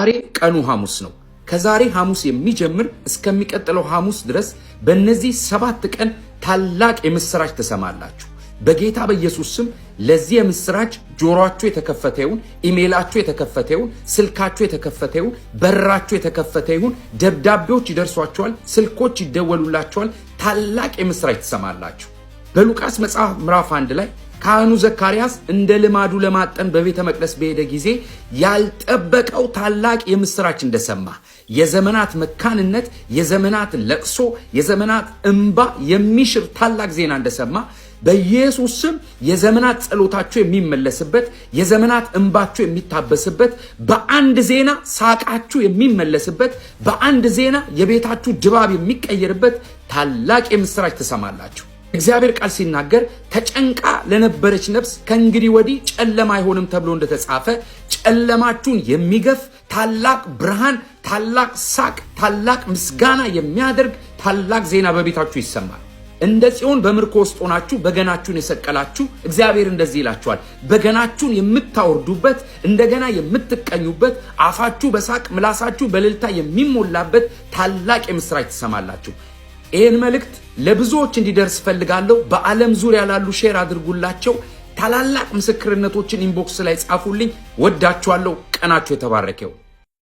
ዛሬ ቀኑ ሐሙስ ነው። ከዛሬ ሐሙስ የሚጀምር እስከሚቀጥለው ሐሙስ ድረስ በእነዚህ 7 ቀን ታላቅ የምስራች ትሰማላችሁ። በጌታ በኢየሱስ ስም ለዚህ የምስራች ጆሮአችሁ የተከፈተ ይሁን፣ ኢሜይላችሁ የተከፈተ ይሁን፣ ስልካችሁ የተከፈተ ይሁን፣ በራችሁ የተከፈተ ይሁን። ደብዳቤዎች ይደርሷችኋል፣ ስልኮች ይደወሉላችኋል። ታላቅ የምስራች ትሰማላችሁ። በሉቃስ መጽሐፍ ምዕራፍ 1 ላይ ካህኑ ዘካርያስ እንደ ልማዱ ለማጠን በቤተ መቅደስ በሄደ ጊዜ ያልጠበቀው ታላቅ የምስራች እንደሰማ፣ የዘመናት መካንነት፣ የዘመናት ለቅሶ፣ የዘመናት እንባ የሚሽር ታላቅ ዜና እንደሰማ፣ በኢየሱስ ስም የዘመናት ጸሎታችሁ የሚመለስበት፣ የዘመናት እንባችሁ የሚታበስበት፣ በአንድ ዜና ሳቃችሁ የሚመለስበት፣ በአንድ ዜና የቤታችሁ ድባብ የሚቀየርበት ታላቅ የምስራች ትሰማላችሁ። እግዚአብሔር ቃል ሲናገር ተጨንቃ ለነበረች ነፍስ ከእንግዲህ ወዲህ ጨለማ አይሆንም ተብሎ እንደተጻፈ፣ ጨለማችሁን የሚገፍ ታላቅ ብርሃን፣ ታላቅ ሳቅ፣ ታላቅ ምስጋና የሚያደርግ ታላቅ ዜና በቤታችሁ ይሰማል። እንደ ጽዮን በምርኮ ውስጥ ሆናችሁ በገናችሁን የሰቀላችሁ፣ እግዚአብሔር እንደዚህ ይላችኋል። በገናችሁን የምታወርዱበት፣ እንደገና የምትቀኙበት፣ አፋችሁ በሳቅ ምላሳችሁ በእልልታ የሚሞላበት ታላቅ የምስራች ትሰማላችሁ። ይህን መልእክት ለብዙዎች እንዲደርስ ፈልጋለሁ። በዓለም ዙሪያ ላሉ share አድርጉላቸው። ታላላቅ ምስክርነቶችን inbox ላይ ጻፉልኝ። ወዳችኋለሁ። ቀናችሁ የተባረከ ይሁን።